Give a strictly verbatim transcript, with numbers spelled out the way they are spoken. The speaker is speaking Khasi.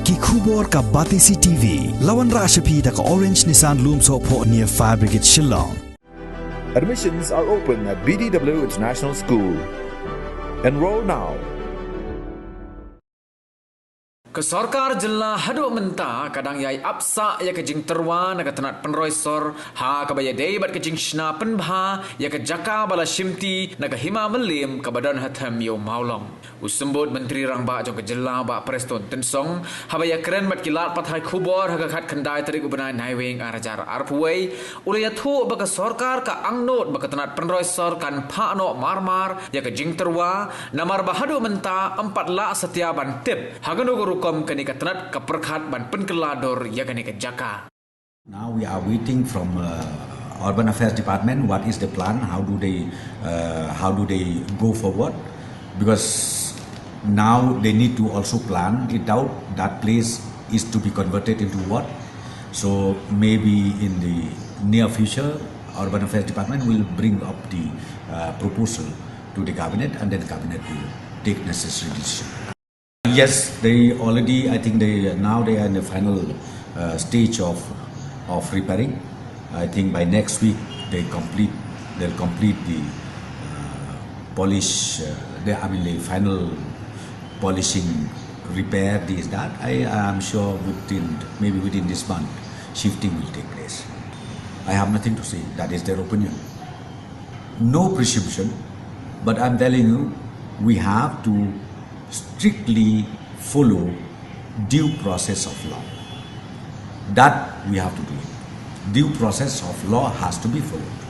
Ki khubor ka Batesi T V. La wanrah sha phi da ka Orange Nissan Lumsohphoh near Fire Brigade Shillong. Admissions are open at B D W International School. Enroll now. Ka sorkar jylla haduh mynta ka dang ïai ap sah ïa ka jingtyrwa na ka tnat pynroi sor ha kaba ïadei bad ka jingshna pynbha ïa ka jaka ba la shimti na ka hima Mylliem kaba don ha them ïa u Mawlong. U Symbud Myntri Rangbah jong ka jylla Bah Prestone Tynsong haba ïakren bad ki lad pathai khubor ha ka khatkhyndai tarik u bnai Naiwieng ar hajar arphew wei u la ïathuh ba ka sorkar ka angnud ba ka tnat pynroi sor kan phah noh marmar ïa ka jingtyrwa namar ba haduh mynta ym pat lah satia ban tip ha kano ka rukom kane ka tnat ka pyrkhat ban pynkylla dur ïa kane ka jaka. Now we are waiting from uh, Urban Affairs Department. What is the plan? How do they uh, how do they go forward? Because now they need to also plan it out. That place is to be converted into what? So maybe in the near future, Urban Affairs Department will bring up the uh, proposal to the cabinet, and then the cabinet will take necessary decision. Yes, they already, I think they now they are in the final uh, stage of of repairing. I think by next week they complete they'll complete the uh, polish. Uh, the, I mean the final polishing, repair, this, that. I am sure within maybe within this month, shifting will take place. I have nothing to say. That is their opinion. No presumption, but I'm telling you, we have to strictly follow due process of law. That we have to do. Due process of law has to be followed.